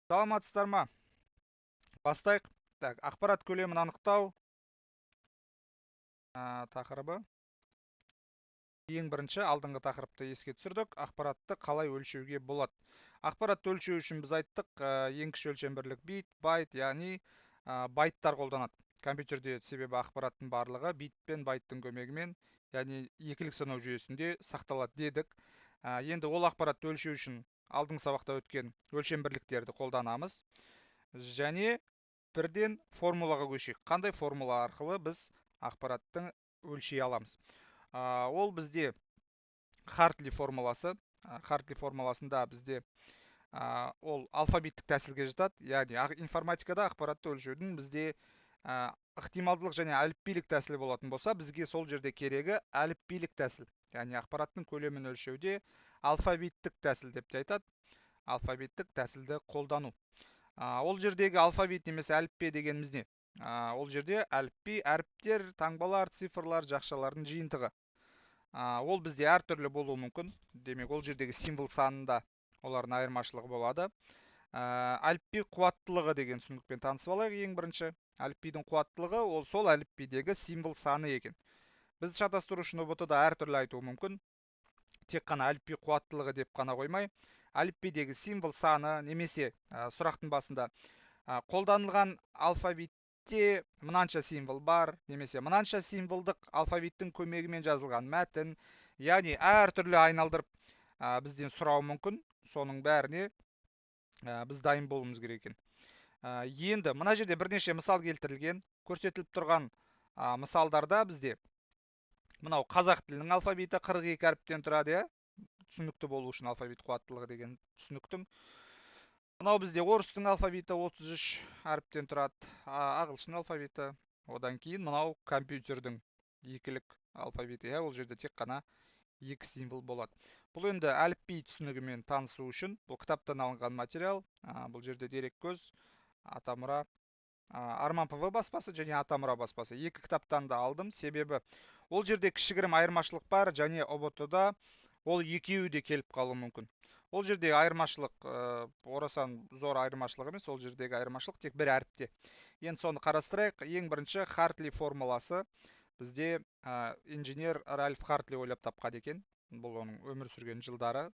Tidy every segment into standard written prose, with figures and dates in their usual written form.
Саламатсыздар ма? Бастайық. Так, ақпарат көлемін анықтау тақырыбы. Ең бірінші алдыңғы тақырыпты еске түсірдік. Ақпаратты қалай өлшеуге болады? Ақпаратты өлшеу үшін біз айттық, ең кіші өлшем бірлік бит, байт, яғни байттар қолданады. Компьютерде себебі ақпараттың барлығы бит пен байттың көмегімен, яғни екілік санау жүйесінде сақталады дедік. Енді ол ақпаратты өлшеу үшін алдыңғы сабақта өткен өлшем бірліктерді қолданамыз. Және бірден формулаға көшейік. Қандай формула арқылы біз ақпараттың өлшей аламыз? Ол бізде Хартли формуласы. Хартли формуласында бізде ол алфавиттік тәсілге жатады. Яғни информатикада ақпаратты өлшеудің бізде ықтималдылық және әліпбилік тәсілі болатын болса, бізге сол жерде керегі әліпбилік тәсіл. Яғни ақпараттың көлемін өлшеуде алфавиттік тәсіл деп те айтады. Алфавиттік тәсілді қолдану. Ол жердегі алфавит немесе әліппе дегеніміз не? Ол жерде әліпби, әріптер, таңбалар, цифрлар, жақшалардың жиынтығы. Ол бізде әртүрлі болуы мүмкін. Демек, ол жердегі символ санында олардың айырмашылығы болады. Әліпби қуаттылығы деген түсінікпен танысып алайық ең бірінші. Әліпбидің қуаттылығы ол сол әліпбидегі символ саны екен. Біз шатастыру үшін ҰБТ-да әртүрлі айтуы мүмкін. Тек қана әліпби қуаттылығы деп қана қоймай, әліпбидегі символ саны немесе сұрақтың басында қолданылған алфавитте мынанша символ бар, немесе мынанша символдық алфавиттің көмегімен жазылған мәтін, яғни әртүрлі айналдырып бізден сұрауы мүмкін. Соның бәріне біз дайын болуымыз керек екен. Енді мына жерде бірнеше мысал келтірілген. Көрсетіліп тұрған мысалдарда бізде мынау қазақ тілінің алфавиті 42 әріптен тұрады, иә? Түсінікті болу үшін алфавит қуаттылығы деген түсініктің. Мынау бізде орыстың алфавиті 33 әріптен тұрады, ағылшын алфавиті. Одан кейін мынау компьютердің екілік алфавиті, иә, ол жерде тек қана екі символ болады. Бұл енді әліпби түсінігімен танысу үшін бұл кітаптан алынған материал. Бұл жерде дереккөз Атамұра, Арман ПВ баспасы және Атамұра баспасы. Екі кітаптан да алдым, себебі ол жерде кішігірім айырмашылық бар және ҰБТ-да ол екеуі де келіп қалуы мүмкін. Ол жердегі айырмашылық орасан зор айырмашылық емес, ол жердегі айырмашылық тек бір әріпте. Енді соны қарастырайық. Ең бірінші Хартли формуласы бізде инженер Ральф Хартли ойлап тапқан екен. Бұл оның өмір сүрген жылдары.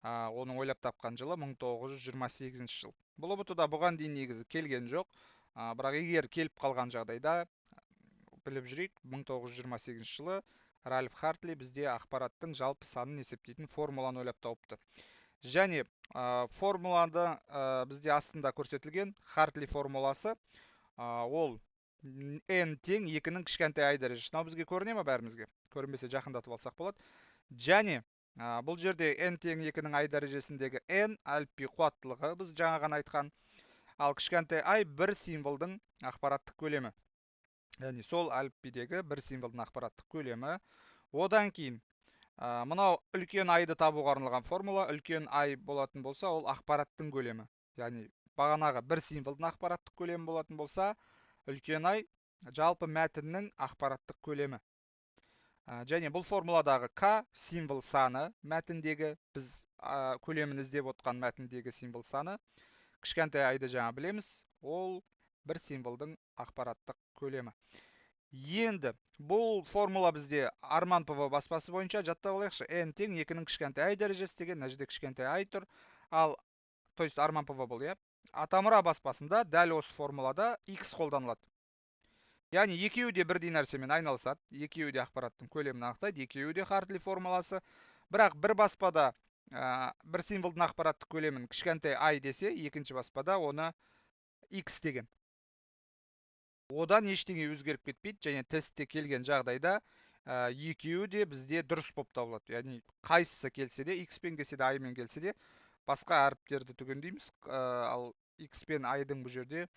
Оның ойлап тапқан жылы 1928 жыл. Бұл ҰБТ-да бұған дейін негізі келген жоқ. Бірақ егер келіп қалған жағдайда біліп жүрейік, 1928 жылы Ральф Хартли бізде ақпараттың жалпы санын есептейтін формуланы ойлап тауыпты. Және формуланы бізде астында көрсетілген Хартли формуласы, ол n тең екінің кішкентай i дәрежесі. Мынау бізге көріне ме бәрімізге? Көрінбесе жақындатып алсақ болады. Және бұл жерде n тең екінің i дәрежесіндегі n әліпби қуаттылығы, біз жаңа ғана айтқан. Ал кішкентай i бір символдың ақпараттық көлемі. Яғни сол әліпбидегі бір символдың ақпараттық көлемі. Одан кейін мынау үлкен айды табуға арналған формула. Үлкен ай болатын болса, ол ақпараттың көлемі. Яғни бағанағы бір символдың ақпараттық көлемі болатын болса, үлкен ай жалпы мәтіннің ақпараттық көлемі. Және бұл формуладағы к символ саны мәтіндегі, біз көлемін іздеп отқан мәтіндегі символ саны. Кішкентай айды жаңа білеміз, ол бір символдың ақпараттық көлемі. Енді бұл формула бізде Арман ПВ баспасы бойынша жаттап алайықшы. N тең екінің кішкентай i дәрежесі деген, мына жерде кішкентай i тұр. Ал, то есть Арман ПВ бұл, иә. Атамұра баспасында дәл осы формулада x қолданылады. Яғни екеуі де бірдей нәрсемен айналысады, екеуі де ақпараттың көлемін анықтайды, екеуі де Хартли формуласы. Бірақ бір баспада бір символдың ақпараттық көлемін кішкентай i десе, екінші баспада оны x деген. Одан ештеңе өзгеріп кетпейді және тестте келген жағдайда екеуі де бізде дұрыс болып табылады. Яғни қайсысы келсе де, x пен келсе де, i мен келсе де, басқа әріптерді түгендейміз. Ал x пен i-дың бұл жерде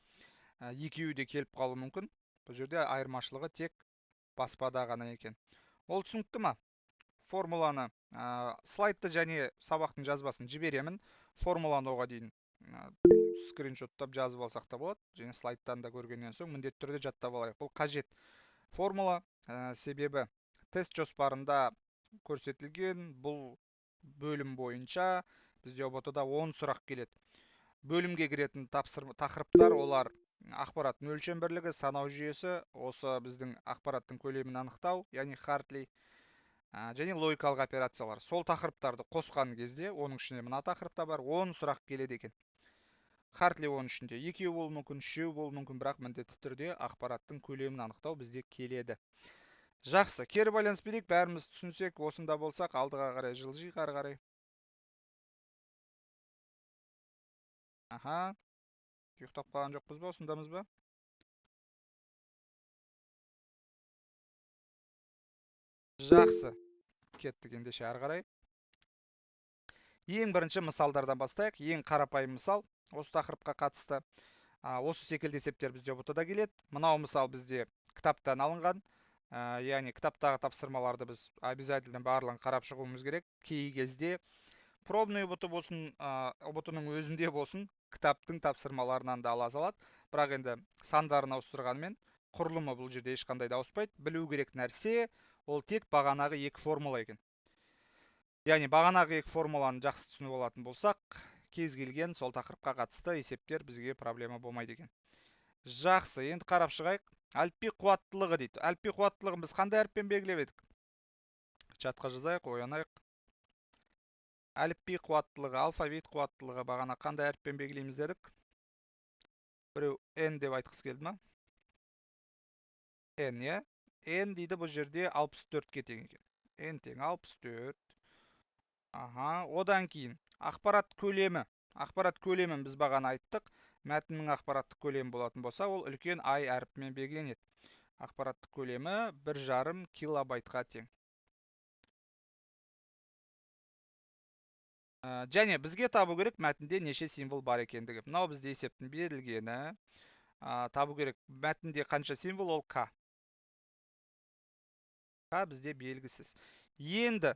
екеуі де келіп қалуы мүмкін. Бұл жерде айырмашылығы тек баспада ғана екен. Ол түсінікті ма? Формуланы, слайдты және сабақтың жазбасын жіберемін. Формуланы оға дейін скриншоттап жазып алсақ та болады. Және слайдтан да көргеннен соң міндетті түрде жаттап алайық. Бұл қажет формула, себебі тест жоспарында көрсетілген бұл Бөлім бойынша бізде ҰБТ-да 10 сұрақ келеді. Бөлімге кіретін тақырыптар олар ақпараттың өлшем бірлігі, санау жүйесі, осы біздің ақпараттың көлемін анықтау, яғни Хартли, және логикалық операциялар. Сол тақырыптарды қосқан кезде, оның ішінде мына тақырыпта бар, 10 сұрақ келеді екен. Хартли оның ішінде 2 болуы мүмкін, 3 болуы мүмкін, бірақ міндетті түрде ақпараттың көлемін анықтау бізде келеді. Жақсы, кері байланыс берейік, бәріміз түсінсек, осында болсақ, алдыға қарай жылжиық ары қарай. Аха. Ұйықтап қалған жоқпыз ба, осындамыз ба? Жақсы. Кеттік ендеше ары қарай. Ең бірінші мысалдардан бастайық. Ең қарапайым мысал осы тақырыпқа қатысты. Осы секілді есептер бізде ҰБТ-да келеді. Мынау мысал бізде кітаптан алынған. Яғни кітаптағы тапсырмаларды біз обязательно барлығын қарап шығуымыз керек. Кей кезде пробный ҰБТ болсын, ҰБТ-ның өзінде болсын, кітаптың тапсырмаларынан да ала салады. Бірақ енді сандарын ауыстырғанмен құрылымы бұл жерде ешқандай да ауыспайды. Білу керек нәрсе ол тек бағанағы екі формула екен. Яғни бағанағы екі формуланы жақсы түсініп алатын болсақ, кез келген сол тақырыпқа қатысты есептер бізге проблема болмайды екен. Жақсы, енді қарап шығайық. Әліпби қуаттылығы дейді. Әліпби қуаттылығын біз қандай әріппен белгілеп едік? Чатқа жазайық, оянайық. Әліпби қуаттылығы, алфавит қуаттылығы бағана қандай әріппен белгілейміз дедік? Біреу N деп айтқысы келді ма? N, иә? N дейді бұл жерде 64-ке тең екен. N тең 64. Аха, одан кейін ақпарат көлемі. Ақпарат көлемін біз бағана айттық. Мәтіннің ақпараттық көлемі болатын болса, ол үлкен I әрпімен белгіленеді. Ақпараттық көлемі 1,5 килобайтқа тең. Және бізге табу керек мәтінде неше символ бар екендігі. Мынау бізде есептің берілгені. Табу керек мәтінде қанша символ, ол К. К бізде белгісіз. Енді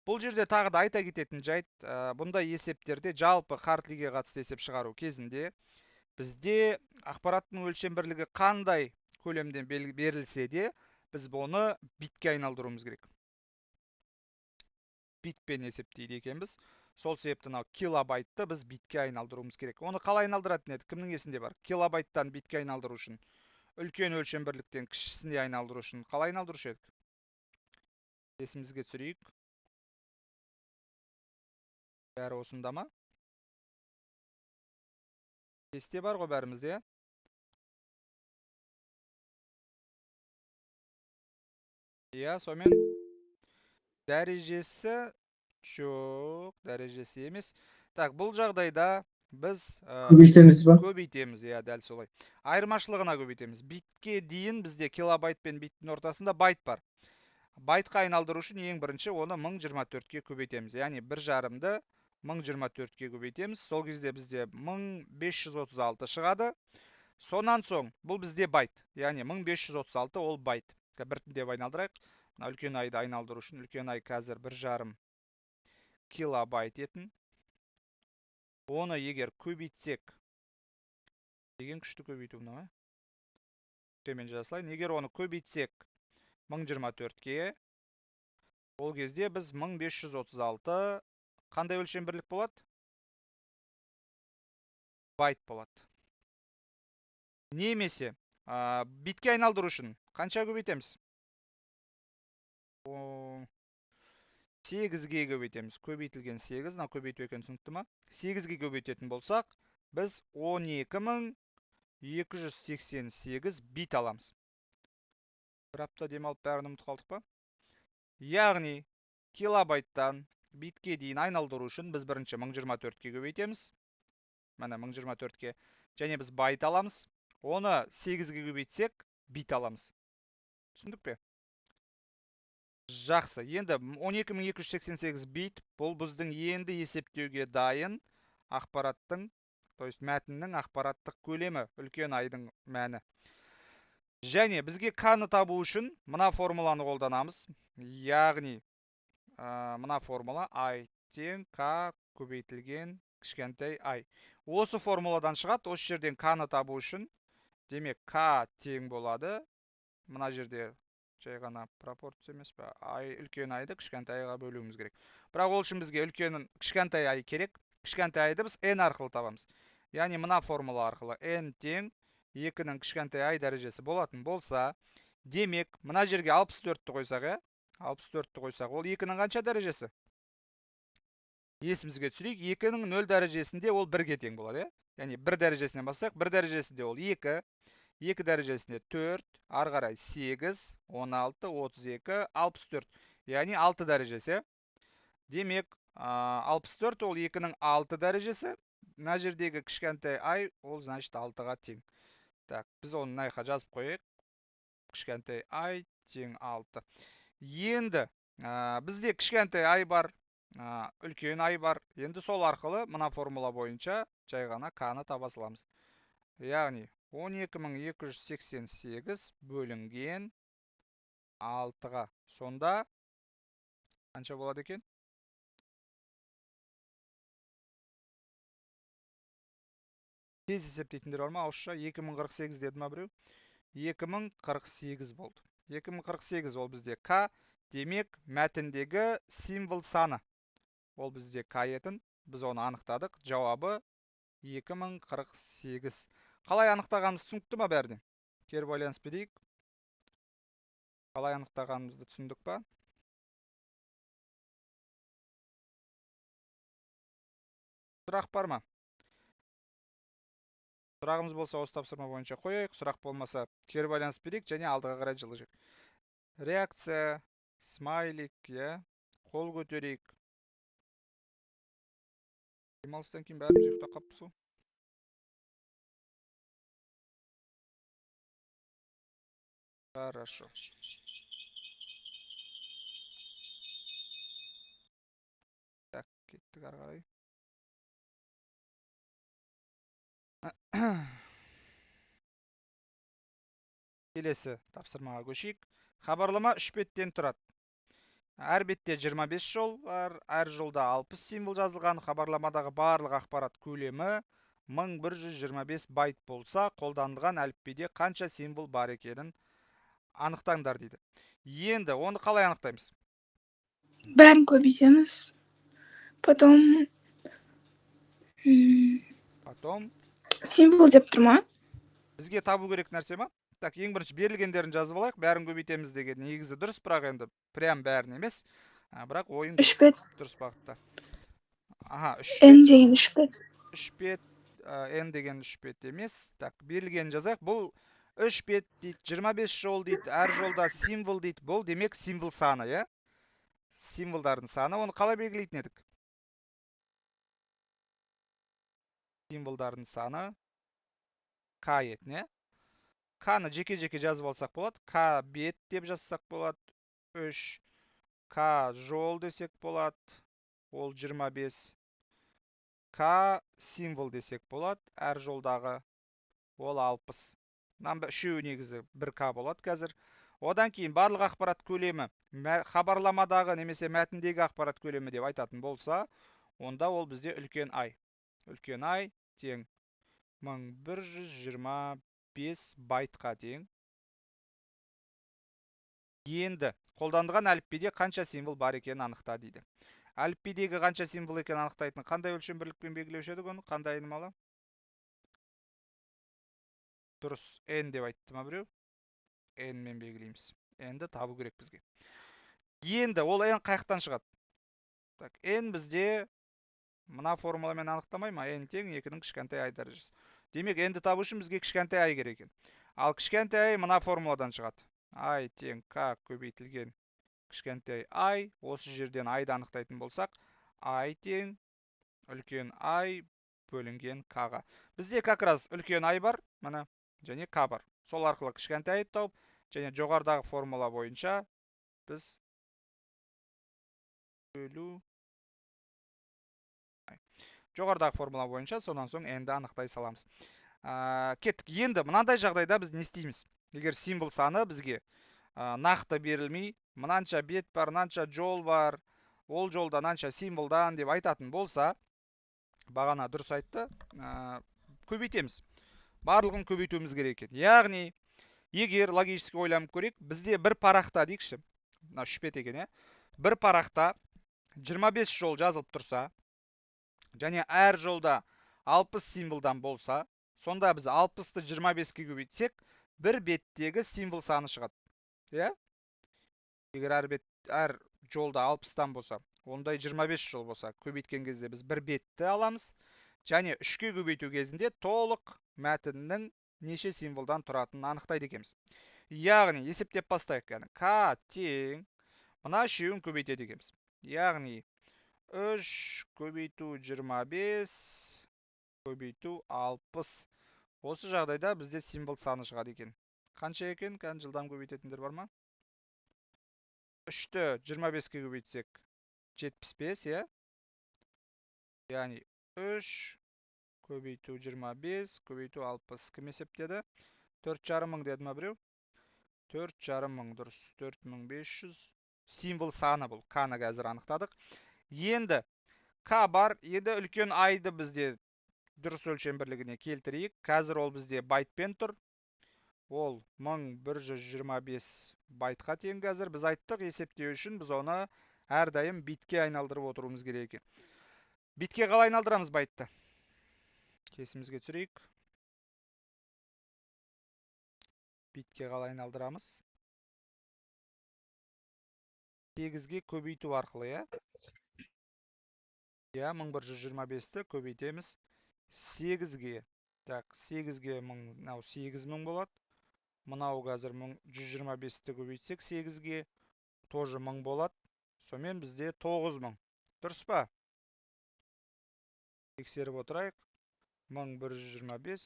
бұл жерде тағы да айта кететін жайт, бұндай есептерде жалпы Хартлиге қатысты есеп шығару кезінде бізде ақпараттың өлшем бірлігі қандай көлемден берілсе де, біз бұны битке айналдыруымыз керек. Битпен есептейді екенбіз. Сол себепті мынау килобайтты біз битке айналдыруымыз керек. Оны қалай айналдыратын едік? Кімнің есінде бар? Килобайттан битке айналдыру үшін, үлкен өлшем бірліктен кішісіне айналдыру үшін қалай айналдырушы едік? Есімізге түсірейік. Бәрі осында ма? Кесте бар ғой бәрімізде, иә? Сонымен дәрежесі жоқ, дәрежесі емес. Так, бұл жағдайда біз көбейтеміз ба? Көбейтеміз, иә, дәл солай. Айырмашылығына көбейтеміз. Битке дейін бізде килобайт пен биттің ортасында байт бар. Байтқа айналдыру үшін ең бірінші оны 1024-ке көбейтеміз. Яғни 1,5-ды 1024-ке көбейтеміз. Сол кезде бізде 1536 шығады. Сонан соң бұл бізде байт. Яғни 1536 ол байт. Біртіндеп айналдырайық. Мына үлкен айды айналдыру үшін үлкен ай қазір 1,5 килобайт етін. Оны егер көбейтсек, деген күшті көбейту мынау, ә? Төмен жаза салайын. Егер оны көбейтсек 1024-ке, ол кезде біз 1536 қандай өлшем бірлік болады? Байт болады. Немесе, битке айналдыру үшін қанша көбейтеміз? 8-ге көбейтеміз. Көбейтілген 8, мынау көбейту екені түсінікті ма? 8-ге көбейтетін болсақ, біз 12288 бит аламыз. Бір апта демалып бәрін ұмытып қалдық па? Яғни килобайттан битке дейін айналдыру үшін біз бірінші 1024-ке көбейтеміз. Міне 1024-ке. Және біз байт аламыз. Оны 8-ге көбейтсек, бит аламыз. Түсіндік пе? Жақсы. Енді 12288 бит бұл біздің енді есептеуге дайын ақпараттың, то есть мәтіннің ақпараттық көлемі, үлкен айдың мәні. Және бізге К-ны табу үшін мына формуланы қолданамыз. Яғни, мына формула I тең К көбейтілген кішкентай I. Осы формуладан шығады. Осы жерден К-ны табу үшін, демек, К тең болады. Мына жерде Жай ғана пропорция емес пе? Ай, үлкен айды кішкентай айға бөлуіміз керек. Бірақ ол үшін бізге үлкен кішкентай ай керек. Кішкентай айды біз n арқылы табамыз. Яғни мына формула арқылы n тең 2-нің кішкентай ай дәрежесі болатын болса, демек мына жерге 64-ті қойсақ, иә? 64-ті қойсақ, ол 2-нің қанша дәрежесі? Есімізге түсірейік, 2-нің 0 дәрежесінде ол 1-ге тең болады, иә? Яғни 1 дәрежесінен бастасақ, 1 дәрежесінде ол 2, 2 дәрежесінде 4, ары қарай 8, 16, 32, 64. Яғни 6 дәрежесі. Демек, 64 ол 2-нің 6 дәрежесі. Мына жердегі кішкентай ай, ол значит 6-ға тең. Так, біз оны мына жаққа жазып қояйық. Кішкентай ай тең 6. Енді бізде кішкентай ай бар, үлкен ай бар. Енді сол арқылы мына формула бойынша жай ғана к-ны таба саламыз. Яғни 12288 бөлінген 6-ға. Сонда қанша болады екен? Тез есептейтіндер бар ма? Ауызша 2048 деді ма біреу? 2048 болды. 2048 ол бізде К, демек мәтіндегі символ саны. Ол бізде К етін, біз оны анықтадық. Жауабы 2048. Қалай анықтағанымыз түсінікті ма бәріне? Кері байланыс берейік. Қалай анықтағанымызды түсіндік па? Сұрақ бар ма? Сұрағымыз болса осы тапсырма бойынша қояйық, сұрақ болмаса кері байланыс берейік және алдыға қарай жылжиық. Реакция, смайлик, иә, қол көтерейік. Демалыстан кейін бәріміз ұйықтап қалыппыз ғой. Хорошо. Так, кеттік ары қарай. Келесі тапсырмаға көшейік. Хабарлама 3 беттен тұрады. Әр бетте 25 жол бар, әр жолда 60 символ жазылған. Хабарламадағы барлық ақпарат көлемі 1125 байт болса, қолданылған әліпбиде қанша символ бар екенін анықтаңдар дейді. Енді оны қалай анықтаймыз? Бәрін көбейтеміз. Потом Потом символ деп тұр ма? Бізге табу керек нәрсе ма? Так, ең бірінші берілгендерін жазып алайық. Бәрін көбейтеміз деген негізі дұрыс, бірақ енді прям бәрін емес. Бірақ ойын 3 бет. дұрыс бағытта. Аха, 3 N бет. деген 3 бет. 3 бет, N деген 3 бет емес. Так, берілгенін жазайық. Бұл 3 бет дейді, 25 жол дейді, әр жолда символ дейді. Бұл демек символ саны, иә? Символдардың саны. Оны қалай белгілейтін едік? Символдардың саны К етін, иә? К-ны жеке-жеке жазып алсақ болады. К бет деп жазсақ болады. 3 К жол десек болады. Ол 25. К символ десек болады. Әр жолдағы ол 60. Мынаның үшеуі негізі 1 К болады қазір. Одан кейін барлық ақпарат көлемі, хабарламадағы немесе мәтіндегі ақпарат көлемі деп айтатын болса, онда ол бізде үлкен ай. Үлкен ай тең 1125 байтқа тең. Енді қолданылған әліпбиде қанша символ бар екенін анықта дейді. Әліпбидегі қанша символ екенін анықтайтын қандай өлшем бірлікпен белгілеуші едік оны? Қандай айнымалы? Дұрыс, N деп айтты ма біреу? N мен белгілейміз. N-ді табу керек бізге. Енді ол N қаяқтан шығады? Так, N бізде мына формуламен анықтамай ма? N тең 2-нің кішкентай ай дәрежесі. Демек, N-ді табу үшін бізге кішкентай ай керек екен. Ал кішкентай ай мына формуладан шығады. Ай тең К көбейтілген кішкентай ай. Осы жерден айды анықтайтын болсақ, ай тең үлкен ай бөлінген К-ға. Бізде как раз үлкен ай бар, міне, және К бар. Сол арқылы кішкентай айды тауып, және жоғарыдағы формула бойынша біз бөлу жоғарыдағы формула бойынша сонан соң n-ді анықтай саламыз. Кеттік. Енді мынандай жағдайда біз не істейміз? Егер символ саны бізге нақты берілмей, мынанша бет бар, мынанша жол бар, ол жолда мынанша символдан деп айтатын болса, бағана дұрыс айтты, көбейтеміз. Барлығын көбейтуіміз керек екен. Яғни Егер логически ойланып көрейік, бізде бір парақта дейікші, мына 3 бет екен, иә? Бір парақта 25 жол жазылып тұрса, және әр жолда 60 символдан болса, сонда біз 60-ты 25-ке көбейтсек, бір беттегі символ саны шығады. Иә? Егер әр жолда 60-тан болса, ондай 25 жол болса, көбейткен кезде біз бір бетті аламыз, және 3-ке көбейту кезінде толық мәтіннің неше символдан тұратынын анықтайды екенбіз. Яғни есептеп бастайық, яғни К тең мына үшеуін көбейтеді екенбіз. Яғни 3 көбейту 25 көбейту 60. Осы жағдайда бізде символ саны шығады екен. Қанша екен? Кән жылдам көбейтетіндер бар ма? 3-ті 25-ке көбейтсек 75, иә? Яғни 3 көбейту 25 көбейту 60. Кім есептеді? 4,5 мың деді ма біреу? 4,5 мың, дұрыс. 4500 символ саны бұл. К-ны қазір анықтадық. Енді К бар, енді үлкен айды бізде дұрыс өлшем бірлігіне келтірейік. Қазір ол бізде байтпен тұр. Ол 1125 байтқа тең қазір. Біз айттық, есептеу үшін біз оны әрдайым битке айналдырып отыруымыз керек екен. Битке қалай айналдырамыз байтты? Кесімізге түсірейік. Битке қалай айналдырамыз? 8-ге көбейту арқылы, иә? Иә, 1125-ті көбейтеміз 8-ге. Так, 8-ге мынау 8000 болады. Мынау қазір 125-ті көбейтсек 8-ге тоже 1000 болады. Сонымен бізде 9000. Дұрыс па? Тексеріп отырайық. 1125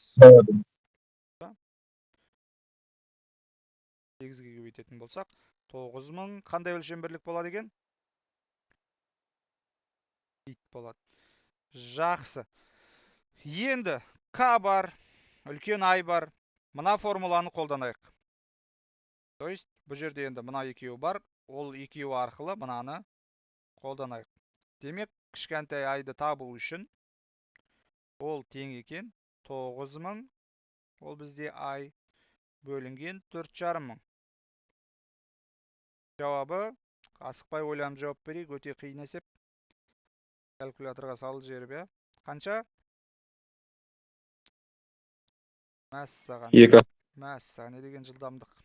8-ге көбейтетін болсақ, 9000 қандай өлшем бірлік болады екен? Бит болады. Жақсы. Енді К бар, үлкен ай бар. Мына формуланы қолданайық. То есть бұл жерде енді мына екеуі бар, ол екеуі арқылы мынаны қолданайық. Демек, кішкентай айды табу үшін ол тең екен 9000, ол бізде ай бөлінген 4,5 мың. Жауабы, асықпай ойланып жауап берейік, өте қиын есеп. Калькуляторға салып жіберіп, иә? Қанша? Мәссаған. 2. Мәссаған, не деген жылдамдық.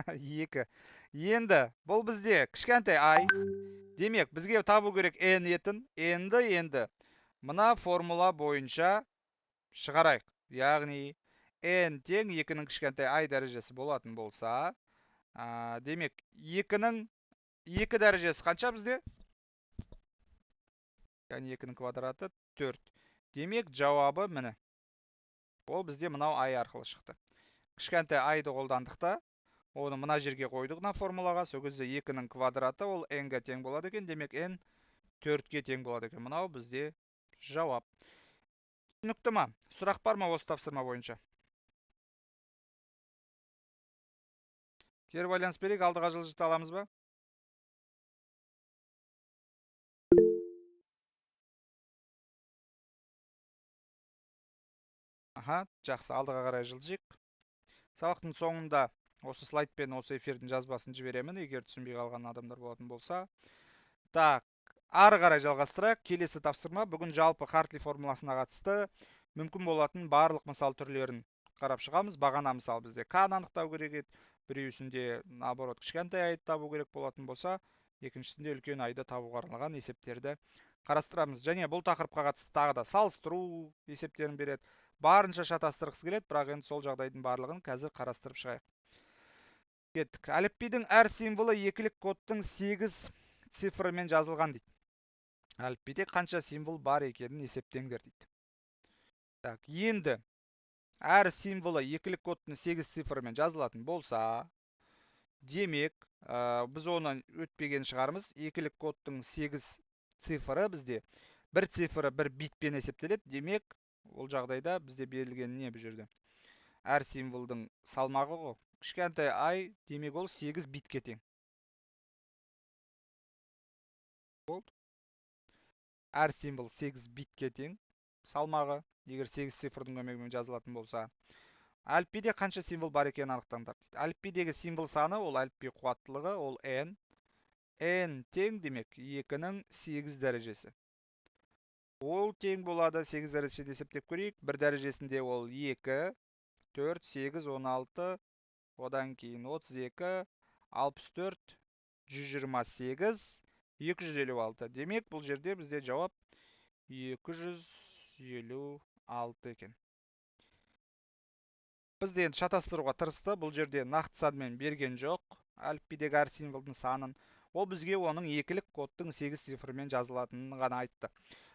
2. Енді бұл бізде кішкентай ай. Демек, бізге табу керек n етін. Енді мына формула бойынша шығарайық. Яғни n тең 2-нің кішкентай ай дәрежесі болатын болса, демек 2-нің 2 дәрежесі қанша бізде? Яғни 2-нің квадраты 4. Демек, жауабы міне. Ол бізде мынау ай арқылы шықты. Кішкентай айды қолдандық та, оны мына жерге қойдық мына формулаға. Сол кезде 2-нің квадраты ол n-ге тең болады екен. Демек, n 4-ке тең болады екен. Мынау бізде жауап. Түсінікті ма? Сұрақ бар ма осы тапсырма бойынша? Кері байланыс берейік, алдыға жылжыта аламыз ба? Аха, жақсы, алдыға қарай жылжиық. Сабақтың соңында осы слайдпен осы эфирдің жазбасын жіберемін, егер түсінбей қалған адамдар болатын болса. Так, ары қарай жалғастырайық. Келесі тапсырма бүгін жалпы Хартли формуласына қатысты мүмкін болатын барлық мысал түрлерін қарап шығамыз. Бағана мысал бізде К-ны анықтау керек еді, біреусінде наоборот кішкентай айды табу керек болатын болса, екіншісінде үлкен айды табуға арналған есептерді қарастырамыз. Және бұл тақырыпқа қатысты тағы да салыстыру есептерін береді. Барынша шатастырғысы келеді, бірақ енді сол жағдайдың барлығын қазір қарастырып шығайық. Кеттік. Әліпбидің әр символы екілік кодтың 8 цифрымен жазылған дейді. Әліпбиде қанша символ бар екенін есептеңдер дейді. Так, енді әр символы екілік кодтың 8 цифрымен жазылатын болса, демек, біз оны өтпеген шығармыз. Екілік кодтың 8 цифры бізде бір цифры бір битпен есептеледі. Демек, ол жағдайда бізде берілген не бұл жерде? Әр символдың салмағы ғой. Кішкентай ай, демек ол 8 битке тең. Болды. Әр символ 8 битке тең салмағы, егер 8 цифрдың көмегімен жазылатын болса. Әліпбиде қанша символ бар екенін анықтаңдар дейді. Әліпбидегі символ саны, ол әліпби қуаттылығы, ол n. N тең демек 2-нің 8 дәрежесі. Ол тең болады, 8 дәрежеде есептеп көрейік. 1 дәрежесінде ол 2, 4, 8, 16, одан кейін 32, 64, 128, 256. Демек, бұл жерде бізде жауап 256 екен. Бізді енді шатастыруға тырысты. Бұл жерде нақты санмен берген жоқ әліпбидегі әр символдың санын. Ол бізге оның екілік кодтың 8 цифрымен жазылатынын ғана айтты.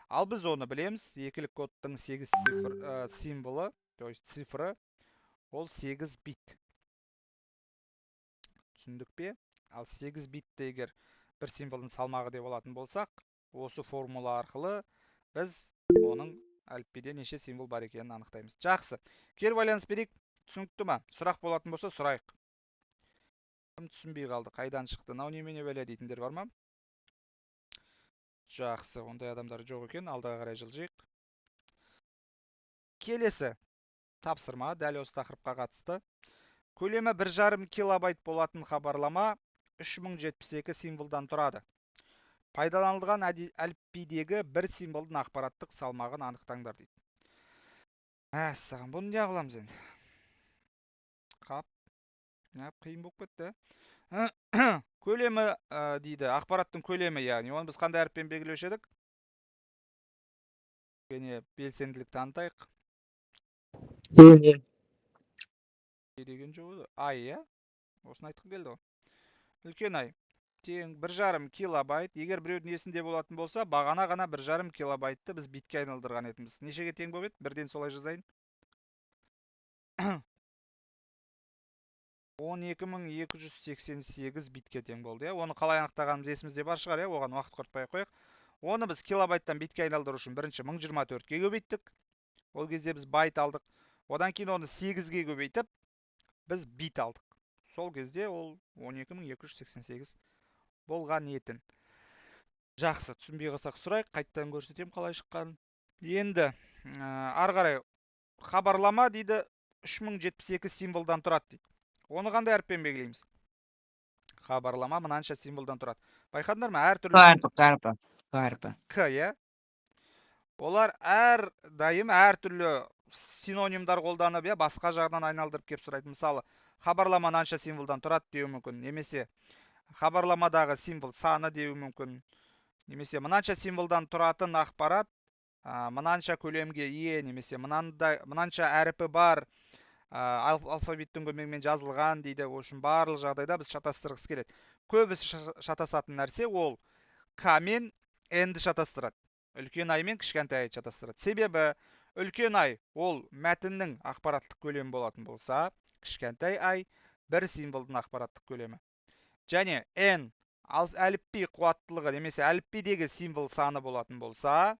Ал біз оны білеміз. Екілік кодтың 8 цифр, символы, то есть цифры, ол 8 бит. Түсіндік пе? Ал 8 битті егер бір символдың салмағы деп алатын болсақ, осы формула арқылы біз оның әліпбиде неше символ бар екенін анықтаймыз. Жақсы. Кері байланыс берейік. Түсінікті ма? Сұрақ болатын болса сұрайық. Кім түсінбей қалды? Қайдан шықты? Мынау немене бәле дейтіндер бар ма? Жақсы, ондай адамдар жоқ екен. Алдыға қарай жылжиық. Келесі тапсырма дәл осы тақырыпқа қатысты. Көлемі 1,5 килобайт болатын хабарлама 3072 символдан тұрады. Пайдаланылған әліпбидегі бір символдың ақпараттық салмағын анықтаңдар дейді. Мәссаған, бұны не қыламыз енді? Қап, қиын болып кетті. Көлемі дейді, ақпараттың көлемі, яғни оны біз қандай әріппен белгілеуші едік? Кішкене белсенділік танытайық. Е. Деген жоқ еді. Ай, иә? Осыны айтқым келді ғой. Үлкен ай. Тең 1,5 килобайт. Егер біреудің есінде болатын болса, бағана ғана 1,5 килобайтты біз битке айналдырған едіміз. Нешеге тең болып еді? Бірден солай жазайын. 12288 битке тең болды, иә? Оны қалай анықтағанымыз есімізде бар шығар, иә? Оған уақыт құртпай ақ қояйық. Оны біз килобайттан битке айналдыру үшін бірінші 1024-ке көбейттік. Ол кезде біз байт алдық. Одан кейін оны 8-ге көбейтіп, біз бит алдық. Сол кезде ол 12288 болған етін. Жақсы, түсінбей қалсақ сұрайық, қайтадан көрсетемін қалай шыққанын. Енді, ары қарай хабарлама дейді 3072 символдан тұрады дейді. Оны қандай әріппен белгілейміз? Хабарлама мынанша символдан тұрады. Байқадыңдар ма? Әртүрлі К әрпі, К әрпі, К әрпі. К, иә? Олар әрдайым әртүрлі синонимдар қолданып, иә, басқа жағынан айналдырып кеп сұрайды. Мысалы, хабарлама мынанша символдан тұрады деуі мүмкін, немесе хабарламадағы символ саны деуі мүмкін, немесе мынанша символдан тұратын ақпарат, мынанша көлемге ие, немесе мынанша әріпі бар, алфавиттің көмегімен жазылған дейді. Ол үшін барлық жағдайда біз шатастырғысы келеді. Көбісі шатасатын нәрсе ол К мен Н-ді шатастырады. Үлкен ай мен кішкентай айды шатастырады. Себебі үлкен ай ол мәтіннің ақпараттық көлемі болатын болса, кішкентай ай бір символдың ақпараттық көлемі. Және N әліпби қуаттылығы немесе әліпбидегі символ саны болатын болса,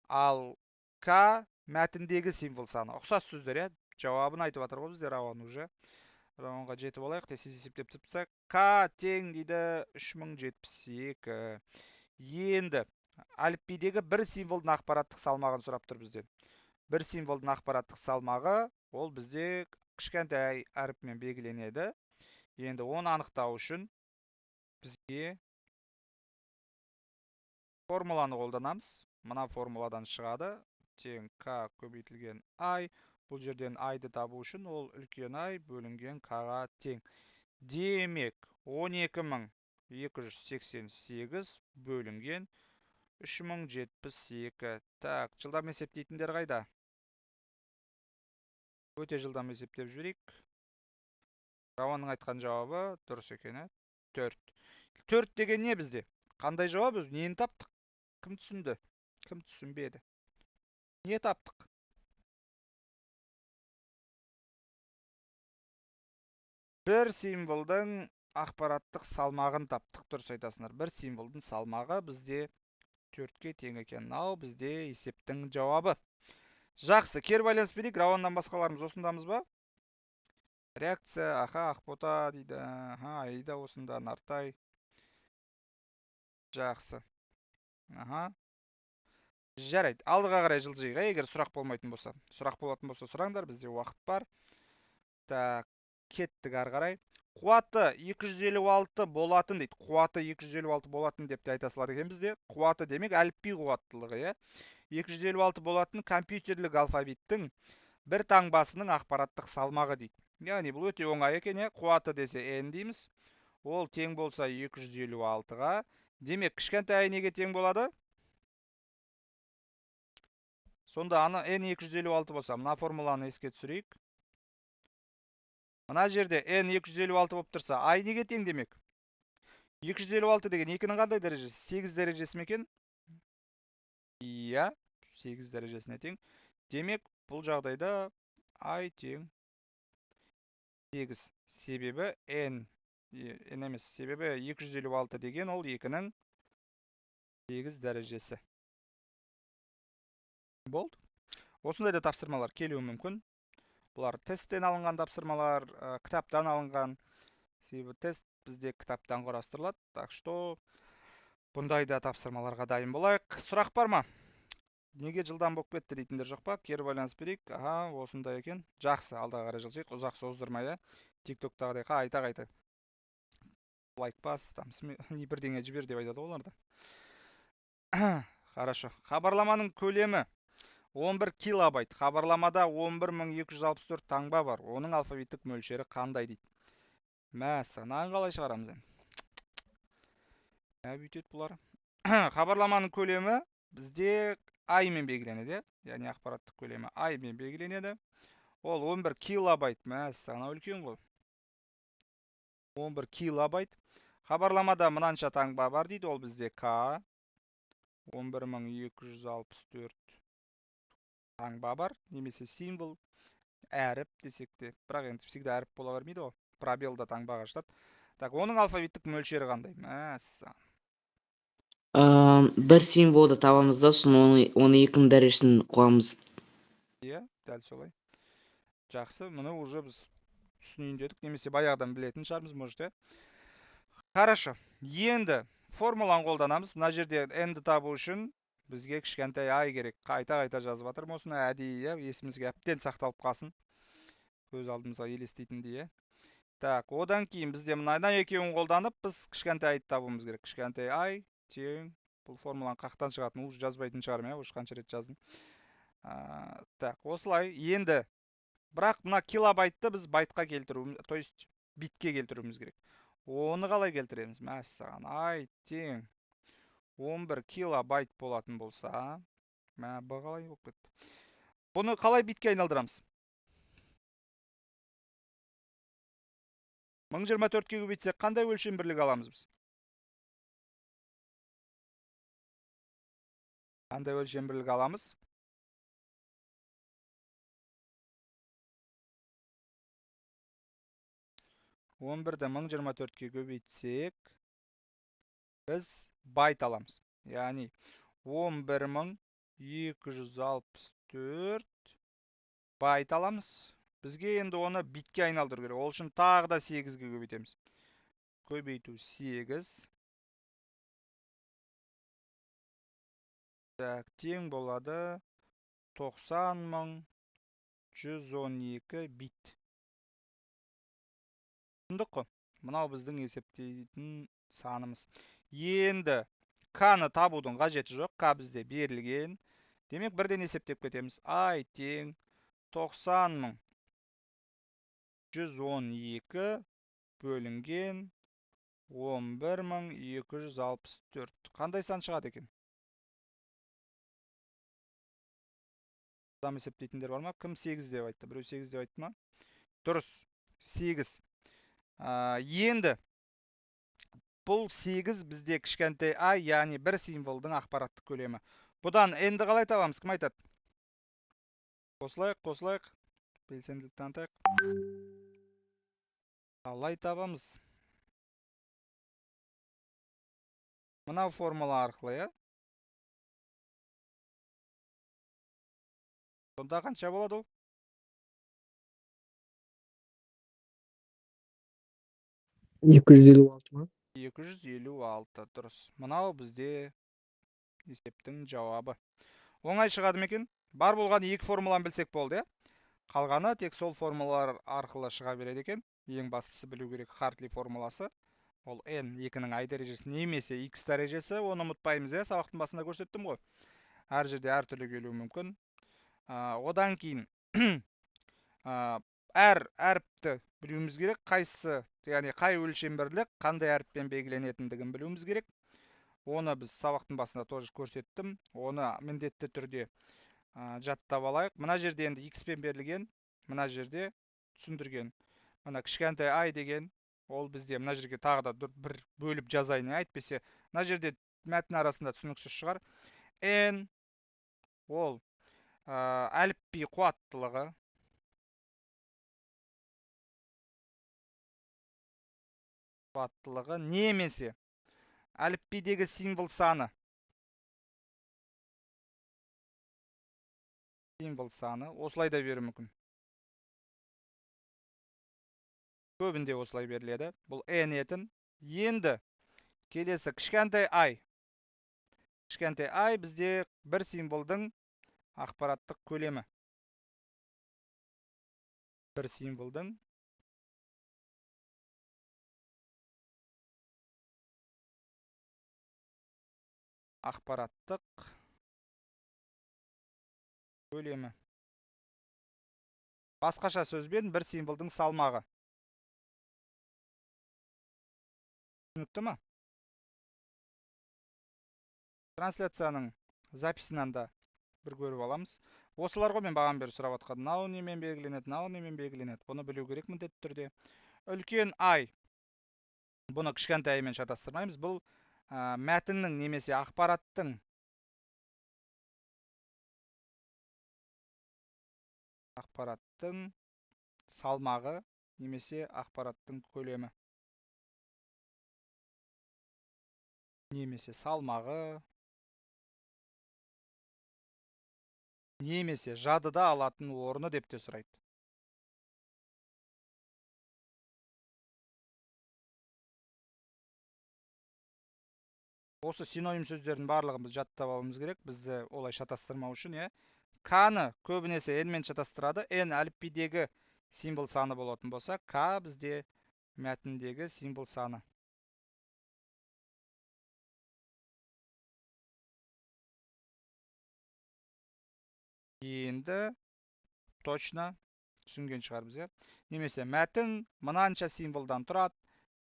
ал К мәтіндегі символ саны. Ұқсас сөздер, иә? Жауабын айтып жатыр ғой бізде Рауан уже. Рауанға жетіп алайық, тез есептеп тіпсек. К тең дейді 3072. Енді әліпбидегі бір символдың ақпараттық салмағын сұрап тұр бізден. Бір символдың ақпараттық салмағы ол бізде кішкентай әріпмен белгіленеді. Енді оны анықтау үшін бізге формуланы қолданамыз. Мына формуладан шығады. Тең К көбейтілген ай. Бұл жерден айды табу үшін ол үлкен ай бөлінген К-ға тең. Демек, 12288 бөлінген 3072. Так, жылдам есептейтіндер қайда? Өте жылдам есептеп жіберейік. Рауанның айтқан жауабы дұрыс екен, ә? 4. 4 деген не бізде? Қандай жауап өзі? Нені таптық? Кім түсінді? Кім түсінбеді? Не таптық? Бір символдың ақпараттық салмағын таптық, дұрыс айтасыңдар. Бір символдың салмағы бізде 4-ке тең екен. Мынау бізде есептің жауабы. Жақсы, кері байланыс берейік. Рауаннан басқаларымыз осындамыз ба? Реакция, аха, Ақбота дейді. Аха, Аида осында, Нартай. Жақсы. Аха. Жарайды, алдыға қарай жылжиық, егер сұрақ болмайтын болса. Сұрақ болатын болса сұраңдар, бізде уақыт бар. Так, кеттік ары қарай. Қуаты 256 болатын дейді. Қуаты 256 болатын деп те айта салады екен бізде. Қуаты демек әліпби қуаттылығы, иә. 256 болатын компьютерлік алфавиттің бір таңбасының ақпараттық салмағы дейді. Яғни бұл өте оңай екен, иә. Қуаты десе n дейміз. Ол тең болса 256-ға. Демек, кішкентай i неге тең болады? Сонда ана n 256 болса, мына формуланы еске түсірейік. Мына жерде n 256 болып тұрса, i неге тең демек? 256 деген 2-нің қандай дәрежесі? 8 дәрежесі ме екен? Иә, 8 дәрежесіне тең. Демек, бұл жағдайда i тең 8. Себебі n емес, себебі 256 деген ол 2-нің 8 дәрежесі. Болды. Осындай да тапсырмалар келуі мүмкін. Бұлар тесттен алынған тапсырмалар, кітаптан алынған. Себебі тест бізде кітаптан құрастырылады. Так что бұндай да тапсырмаларға дайын болайық. Сұрақ бар ма? Неге жылдам болып кетті дейтіндер жоқ па? Кері байланыс берейік. Аха, осындай екен. Жақсы, алдаға қарай жылжиық, ұзақ создырмай, иә. TikToktағыдай қайта-қайта лайк бас, там не бірдеңе жібер деп айтады ғой оларда. Хорошо. Хабарламаның көлемі 11 килобайт. Хабарламада 11264 таңба бар. Оның алфавиттік мөлшері қандай дейді. Мәссаған, мынаны қалай шығарамыз енді? Ә, бүйтеді бұлар. Хабарламаның көлемі бізде I-мен белгіленеді, иә? Яғни ақпараттық көлемі I-мен белгіленеді. Ол 11 килобайт. Мәссаған, мынау үлкен ғой. 11 килобайт. Хабарламада мынанша таңба бар дейді. Ол бізде К. 11264 таңба бар, немесе символ, әріп десек те. Бірақ енді всегда әріп бола бермейді ғой. Пробел да таңбаға жатады. Так, оның алфавиттік мөлшері қандай? Мәссаған. Бір символды табамыз да, сосын оны екінің дәрежесін қуамыз. Иә, дәл солай. Жақсы, мұны уже біз түсінейін дедік, немесе баяғыдан білетін шығармыз, может, иә? Хорошо. Енді формуланы қолданамыз. Мына жерде n-ді табу үшін бізге кішкентай i керек. Қайта-қайта жазып жатырмын осыны әдейі, иә, есімізге әбден сақталып қалсын. Көз алдымызға елестейтіндей, иә. Так, одан кейін бізде мына екеуін қолданып, біз кішкентай i-ді табуымыз керек. Кішкентай i тең, бұл формуланы қақтан шығатын, уже жазбайтын шығармын, иә, уже қанша рет жаздым. Так, осылай. Енді бірақ мына килобайтты біз байтқа келтіруіміз, то есть битке келтіруіміз керек. Оны қалай келтіреміз? Мәссаған, i тең 11 килобайт болатын болса, мә, б қалай болып кетті? Бұны қалай битке айналдырамыз? 1024-ке көбейтсек қандай өлшем бірлік аламыз біз? Қандай өлшем бірлік аламыз? Он бірді 1024-ке көбейтсек, біз байт аламыз. Яғни 11264 байт аламыз. Бізге енді оны битке айналдыру керек. Ол үшін тағы да 8-ге көбейтеміз. Көбейту 8. Так, тең болады 90112 бит. Түсіндік қой? Мынау біздің есептейтін санымыз. Енді К-ны табудың қажеті жоқ. К бізде берілген. Демек, бірден есептеп кетеміз. I тең 90112 бөлінген 11264. Қандай сан шығады екен? Адам есептейтіндер бар ма? Кім 8 деп айтты? Біреу 8 деп айтты ма? Дұрыс, 8. Енді бұл 8 бізде кішкентай i, яғни бір символдың ақпараттық көлемі. Бұдан n-ді қалай табамыз? Кім айтады? Қосылайық, қосылайық. Белсенділік танытайық. Қалай табамыз? Мынау формула арқылы, иә? Сонда қанша болады ол? 256 ма? 256, дұрыс. Мынау бізде есептің жауабы. Оңай шығады ма екен? Бар болған екі формуланы білсек болды, иә? Қалғаны тек сол формулалар арқылы шыға береді екен. Ең бастысы білу керек Хартли формуласы. Ол n 2-нің i дәрежесі немесе x дәрежесі, оны ұмытпаймыз, иә, сабақтың басында көрсеттім ғой. Әр жерде әртүрлі келуі мүмкін. Одан кейін әр әріпті білуіміз керек, қайсысы, яғни қай өлшем бірлік қандай әріппен белгіленетіндігін білуіміз керек. Оны біз сабақтың басында тоже көрсеттім. Оны міндетті түрде жаттап алайық. Мына жерде енді x пен берілген, мына жерде түсіндірген. Мына кішкентай i деген, ол бізде мына жерге тағы да бір бөліп жазайын, әйтпесе мына жерде мәтін арасында түсініксіз шығар. N ол әліпби қуаттылығы. Қуаттылығы немесе әліпбидегі символ саны. Символ саны осылай да беруі мүмкін. Көбінде осылай беріледі. Бұл n етін. Енді келесі кішкентай i. Кішкентай i бізде бір символдың ақпараттық көлемі. Бір символдың ақпараттық көлемі. Басқаша сөзбен бір символдың салмағы. Түсінікті ма? Трансляцияның записынан да бір көріп аламыз. Осылар ғой мен бағанадан бері сұрап жатқан. Мынау немен белгіленеді, мынау немен белгіленеді. Бұны білу керек міндетті түрде. Үлкен i. Бұны кішкентай i-мен шатастырмаймыз. Бұл мәтіннің немесе ақпараттың салмағы немесе ақпараттың көлемі. Немесе салмағы, немесе жадыда алатын орны деп те сұрайды. Осы синоним сөздердің барлығын біз жаттап алуымыз керек, бізді олай шатастырмау үшін, иә. К-ны көбінесе N-мен шатастырады. N әліпбидегі символ саны болатын болса, К бізде мәтіндегі символ саны. Енді точно түсінген шығармыз, иә. Немесе мәтін мынанша символдан тұрады,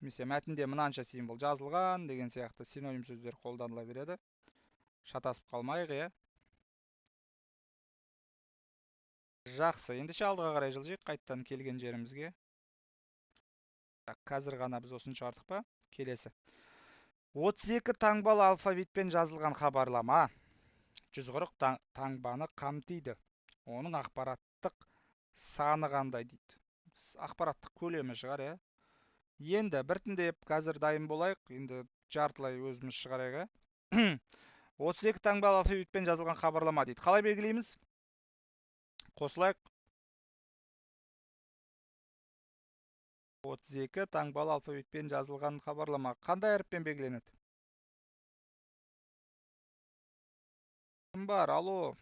немесе мәтінде мынанша символ жазылған деген сияқты синоним сөздер қолданыла береді. Шатасып қалмайық, иә. Жақсы, ендеше алдыға қарай жылжиық, қайттан келген жерімізге. Так, қазір ғана біз осыны шығардық па? Келесі. 32 таңбалы алфавитпен жазылған хабарлама 140 таңбаны қамтиды. Оның ақпараттық саны қандай дейді? Ақпараттық көлемі шығар, иә. Енді біртіндеп қазір дайын болайық. Енді жартылай өзіміз шығарайық, иә. 32 таңбалы алфавитпен жазылған хабарлама дейді. Қалай белгілейміз? Қосылайық. 32 таңбалы алфавитпен жазылған хабарлама қандай әріппен белгіленеді? Кім бар? Алло.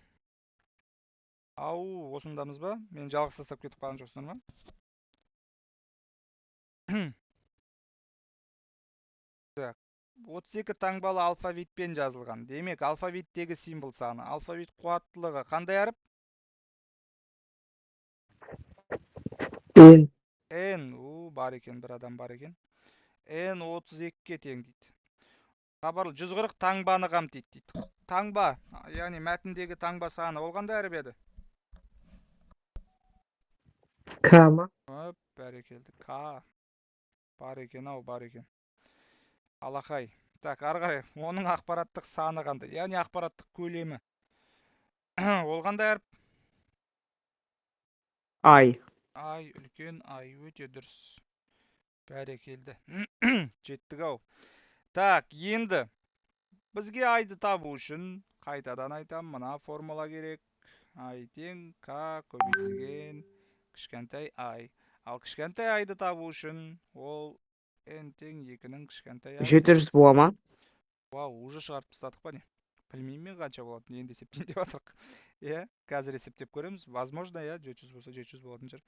Ау, осындамыз ба? Мен жалғыз тастап кетіп қалған жоқсыңдар ма? Так, 32 таңбалы алфавитпен жазылған. Демек, алфавиттегі символ саны, алфавит қуаттылығы қандай әріп? N. N, бар екен, бір адам бар екен. N 32-ге тең дейді. Хабарлы 140 таңбаны қамтиды дейді. Таңба, яғни мәтіндегі таңба саны ол қандай әріп еді? К ма? Оп, бәрекелді. К. Бар екен ау, бар екен. Алақай. Так, ары қарай. Оның ақпараттық саны қандай? Яғни ақпараттық көлемі. Ол қандай әріп? Ай. Ай, үлкен ай, өте дұрыс. Бәрекелді. Жеттік ау. Так, енді бізге айды табу үшін қайтадан айтам, мына формула керек. Ай тең К көбейтілген кішкентай ай. Ал кішкентай айды табу үшін ол n тең 2-нің кішкентай ай. 700 бола ма? Вау, уже шығарып тастадық па не? Білмеймін мен қанша болатынын, енді есептейін деп жатырық. Иә, қазір есептеп көреміз. Возможно, иә, 700 болса 700 болатын шығар.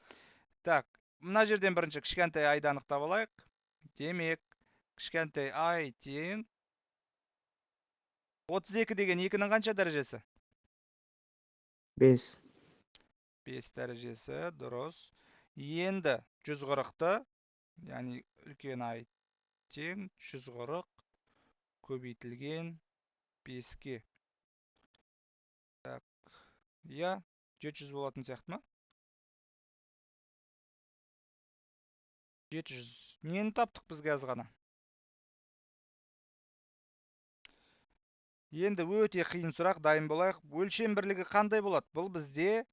Так, мына жерден бірінші кішкентай айды анықтап алайық. Демек, кішкентай ай тең 32 деген 2-нің қанша дәрежесі? 5. 5 дәрежесі, дұрыс. Енді 140-ты, яғни үлкен ай тең 140 көбейтілген 5-ке. Так, иә, 700 болатын сияқты ма? 700. Нені таптық біз қазір ғана? Енді өте қиын сұрақ, дайын болайық. Өлшем бірлігі қандай болады? Бұл бізде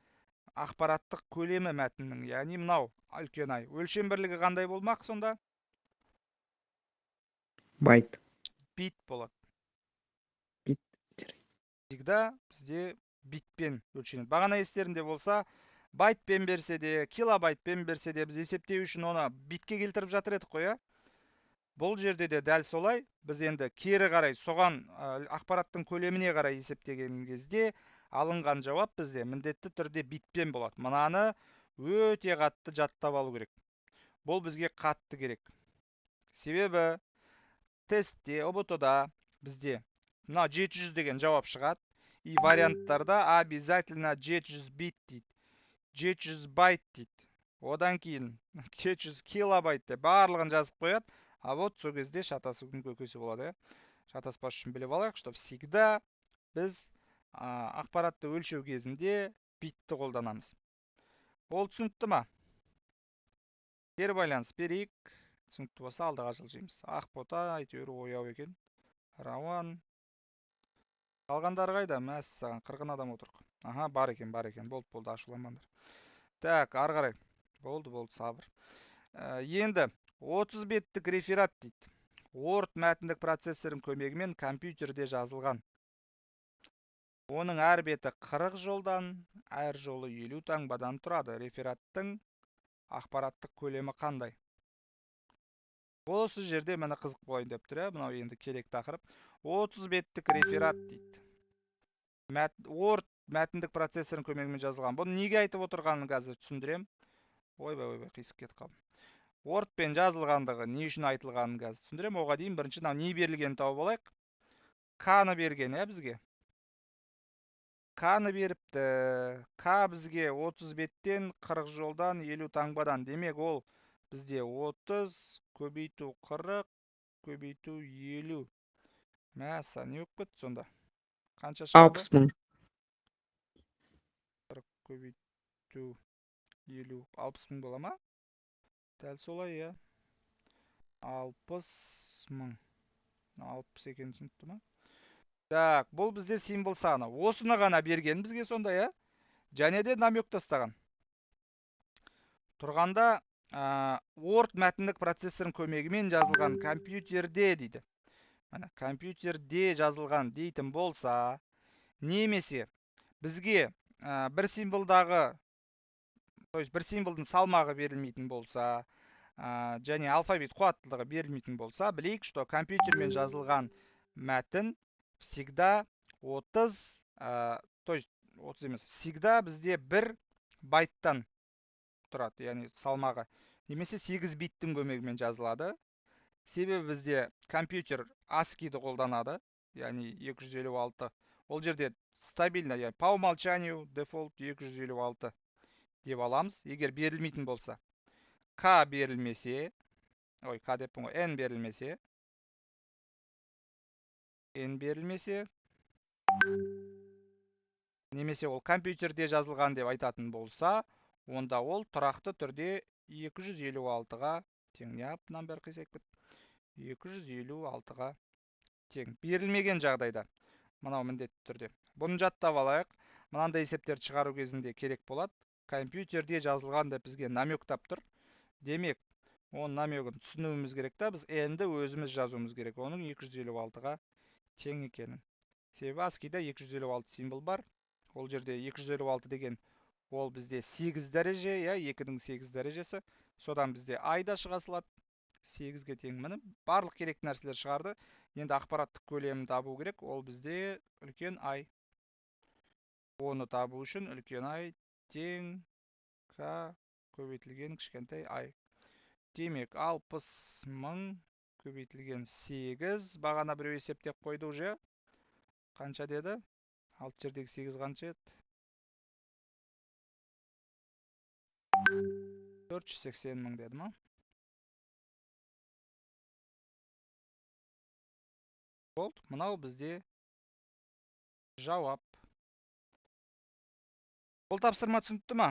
ақпараттық көлемі мәтіннің, яғни мынау үлкен ай. Өлшем бірлігі қандай болмақ сонда? Байт. Бит болады. Бит. Всегда бізде битпен өлшенеді. Бағана естерінде болса, байтпен берсе де, килобайтпен берсе де, біз есептеу үшін оны битке келтіріп жатыр едік қой, иә? Бұл жерде де дәл солай, біз енді кері қарай соған ақпараттың көлеміне қарай есептеген кезде алынған жауап бізде міндетті түрде битпен болады. Мынаны өте қатты жаттап алу керек. Бұл бізге қатты керек. Себебі тестте, ҰБТ-да бізде мына 700 деген жауап шығады. И варианттарда обязательно 700 бит дейді, 700 байт дейді. Одан кейін 700 килобайт деп барлығын жазып қояды. А вот сол кезде шатасудың көкесі болады, иә? Шатаспас үшін біліп алайық, что всегда біз ақпаратты өлшеу кезінде битті қолданамыз. Ол түсінікті ма? Кері байланыс берейік. Түсінікті болса алдыға жылжимыз. Ақбота әйтеуір ояу екен. Рауан. Қалғандары қайда? Мәссаған, 40 адам отырық. Аха, бар екен, бар екен. Болды, болды, ашуланбаңдар. Так, ары қарай. Болды, болды, сабыр. Енді 30 беттік реферат дейді. Word мәтіндік процессорының көмегімен компьютерде жазылған. Оның әр беті 40 жолдан, әр жолы 50 таңбадан тұрады. Рефераттың ақпараттық көлемі қандай? Осы жерде міне қызық болайын деп тұр, мынау енді керек тақырып. 30 беттік реферат дейді. Word мәтіндік процессорының көмегімен жазылған. Бұны неге айтып отырғанын қазір түсіндірем. Ойбай, ойбай, қисық кетіп қалдым. Word-пен жазылғандығы не үшін айтылғанын қазір түсіндірем. Оға дейін бірінші мынау не берілгенін тауып алайық. К-ны берген, иә, бізге. К-ны беріпті. К бізге 30 беттен, 40 жолдан, 50 таңбадан. Демек, ол бізде 30 көбейту 40 көбейту 50. Мәссаған, не болып кетті сонда? Қанша шығады? 60 мың. 40 көбейту 50, 60 мың бола ма? Дәл солай, иә. 60 мың. 60 екені түсінікті ма? Так, бұл бізде символ саны. Осыны ғана берген бізге сонда, иә? Және де намек тастаған. Тұрғанда, Word мәтіндік процессорының көмегімен жазылған компьютерде дейді. Міне, компьютерде жазылған дейтін болса, немесе бізге бір символдағы, то есть бір символдың салмағы берілмейтін болса, және алфавит қуаттылығы берілмейтін болса, білейік, что компьютермен жазылған мәтін всегда 30, то есть 30 емес, всегда бізде бір байттан тұрады, яғни салмағы, немесе 8 биттің көмегімен жазылады. Себебі бізде компьютер ASCII-ді қолданады, яғни 256. Ол жерде стабильно, яғни по умолчанию дефолт 256 деп аламыз. Егер берілмейтін болса, К берілмесе, ой, К деппін ғой, N берілмесе, N берілмесе, немесе ол компьютерде жазылған деп айтатын болса, онда ол тұрақты түрде 256-ға тең. Неғып мынаның бәрі қисайып кетті? 256-ға тең. Берілмеген жағдайда мынау міндетті түрде. Бұны жаттап алайық. Мынандай есептерді шығару кезінде керек болады. Компьютерде жазылған деп бізге намектап тұр. Демек, оның намегін түсінуіміз керек та, біз N-ді өзіміз жазуымыз керек. Оның 256-ға тең екенін. Себебі ASCII-да 256 символ бар. Ол жерде 256 деген ол бізде 8 дәреже, иә, 2-дің 8 дәрежесі. Содан бізде I да шыға салады. 8-ге тең. Міне, барлық керекті нәрселер шығарды. Енді ақпараттық көлемін табу керек. Ол бізде үлкен I. Оны табу үшін үлкен I тең К көбейтілген кішкентай I. Демек, 60 000 көбейтілген 8. Бағана біреу есептеп қойды уже. Қанша деді? 6 жердегі 8 қанша еді? 480 000 деді ма? Болды, мынау бізде жауап. Бұл тапсырма түсінікті ма?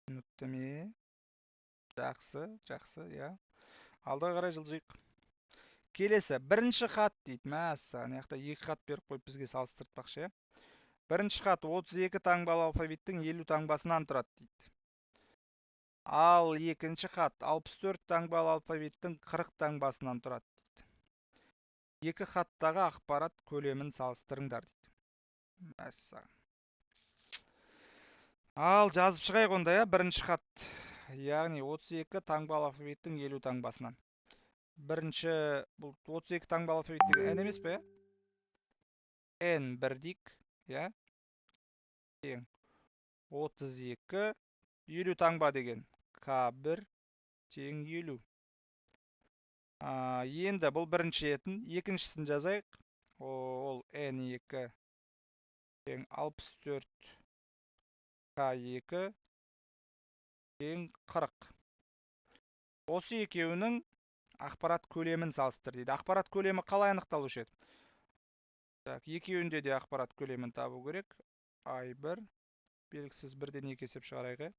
Түсінікті ме? Жақсы, жақсы, иә. Алдыға қарай жылжиық. Келесі, бірінші хат дейді. Мәссаған, ана жақта екі хат беріп қойып бізге салыстыртпақшы, иә. Бірінші хат 32 таңбалы алфавиттің 50 таңбасынан тұрады дейді. Ал екінші хат 64 таңбалы алфавиттің 40 таңбасынан тұрады дейді. Екі хаттағы ақпарат көлемін салыстырыңдар дейді. Мәссаған. Ал жазып шығайық онда, иә, бірінші хат. Яғни 32 таңбалы алфавиттің 50 таңбасынан. Бірінші, бұл 32 таңбалы алфавит деген N емес пе, иә? N бір дейік, иә? Тең 32, 50 таңба деген К1 тең 50. Енді бұл бірінші етін, екіншісін жазайық. Ол N2 тең 64 К2 тең 40. Осы екеуінің ақпарат көлемін салыстыр дейді. Ақпарат көлемі қалай анықталушы еді? Так, екеуінде де ақпарат көлемін табу керек. I1 белгісіз, бірден екі есеп шығарайық, иә?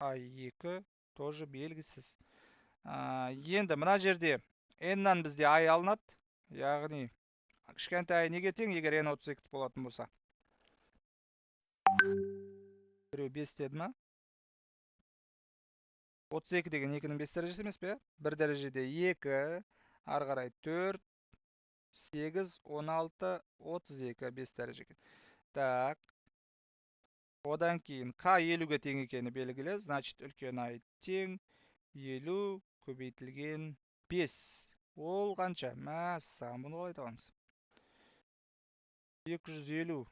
I2 тоже белгісіз. Енді мына жерде N-нан бізде I алынады. Яғни кішкентай I неге тең, егер N 32 болатын болса? Біреу 5 деді ма? 32 деген екінің 5 дәрежесі емес пе? Бір дәрежеде 2, ары қарай 4, 8, 16, 32, 5 дәреже екен. Так. Одан кейін К 50-ге тең екені белгілі, значит үлкен I тең 50 көбейтілген 5. Ол қанша? Мәссаған, бұны қалай табамыз? 250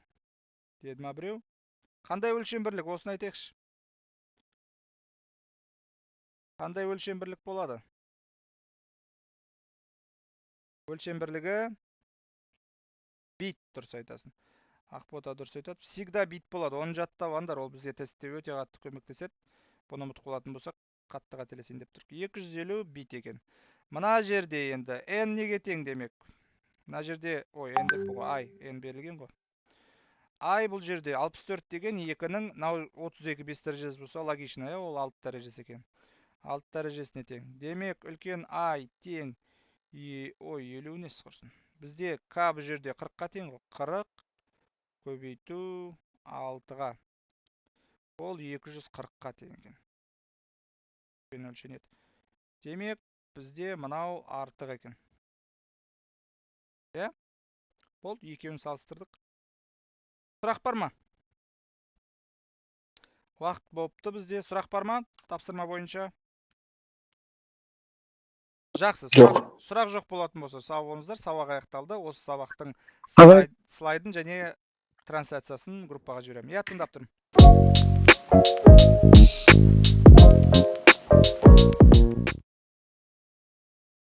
деді ма біреу? Қандай өлшем бірлік? Осыны айтайықшы. Қандай өлшем бірлік болады? Өлшем бірлігі бит, дұрыс айтасың. Ақбота дұрыс айтады. Всегда бит болады. Оны жаттап алыңдар, ол бізге тестте өте қатты көмектеседі. Бұны ұмытып қалатын болсақ, қатты қателесейін деп тұр. 250 бит екен. Мына жерде енді N неге тең демек? Мына жерде, ой, N деп ғой, I, N берілген ғой. I бұл жерде 64 деген екінің, мынау 32 5 дәрежесі болса, логично, иә, ол 6 дәрежесі екен. 6 дәрежесіне тең. Демек, үлкен I тең, ой, елу несі құрсын. Бізде К бұл жерде 40-қа тең ғой. 40 көбейту 6-ға. Ол 240-қа тең екен. Өлшенеді. Демек, бізде мынау артық екен. Иә? Болды, екеуін салыстырдық. Сұрақ бар ма? Уақыт болыпты бізде. Сұрақ бар ма? Тапсырма бойынша. Жақсы, Жоқ. сұрақ жоқ болатын болса, сау болыңыздар. Сабақ аяқталды. Осы сабақтың Ағай. слайдын және трансляциясын группаға жіберемін. Иә, тыңдап тұрмын.